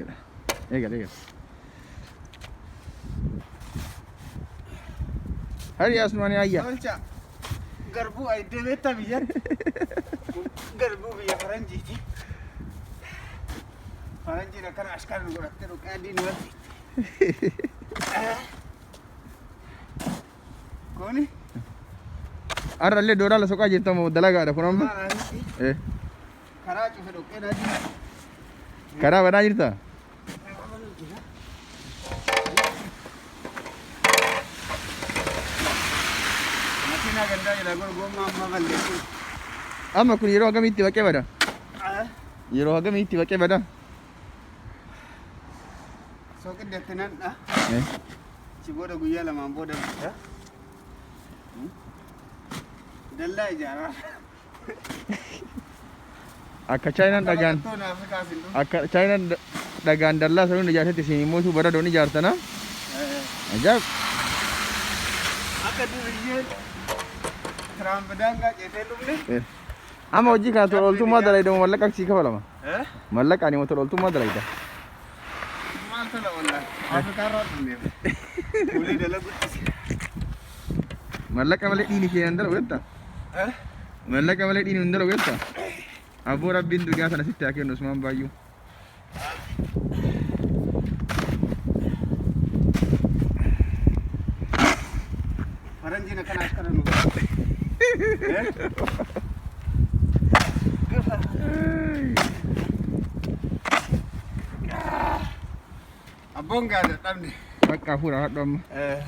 Jedha. Eegal eegal. Hari asmaanii ayya. Tolcha garbuu ayiddee beektaa biyyatti? Garbuu biyya faranjiiti. Faranjiin akkana ashkara nu godhattee dhoqqee adii nu barsiifte. Kuni Har'allee doolaala soqaa jirtamoo dalagaadha kun amma? maal asitti Eh, karaa cufe dhoqqeen adii. Karaa banaa jirta? Makiinaa gandaa jala gorgommaa amma balleessu. Amma kun yeroo hagamiitti baqee bada? Yeroo hagamiitti baqee bada? Sooqiddeetti nan dha. Eh, Achi booda guyyaa lamaan booda bita. Dallaa ijaaraa. Akka Chaayinaan dhagaan Baqattoonni Afrikaas hin dhufu. Akka Chaayinaan dhagaan dallaa sanuun ijaartetti isin immoo baradoon ijaartana. Ajaa'ib! Akka duriyyeen Tiraamp daangaa ceetee dhufne. Eh. Amma hojii kana tola ooltummaa dalaydamu mallaqa sii kafalama. Mallaqa ani tola ooltummaa dalayda. Maal tola oolla? Afrikaarraa dhufneef. Fuulii dalagutti. Mallaqa malee dhiini kee hin dalagu jettaa? Mallaqa malee dhiini hin dalagu jettaa? Abboo Rabbiin duniyaa sana sitti haa kennu Usmaan Baayyuu. Faranjiin akkana akkana nu godha. Gafa. Abboon gaadha dhabne. Bakka hafuura hadhu amma. Yeah.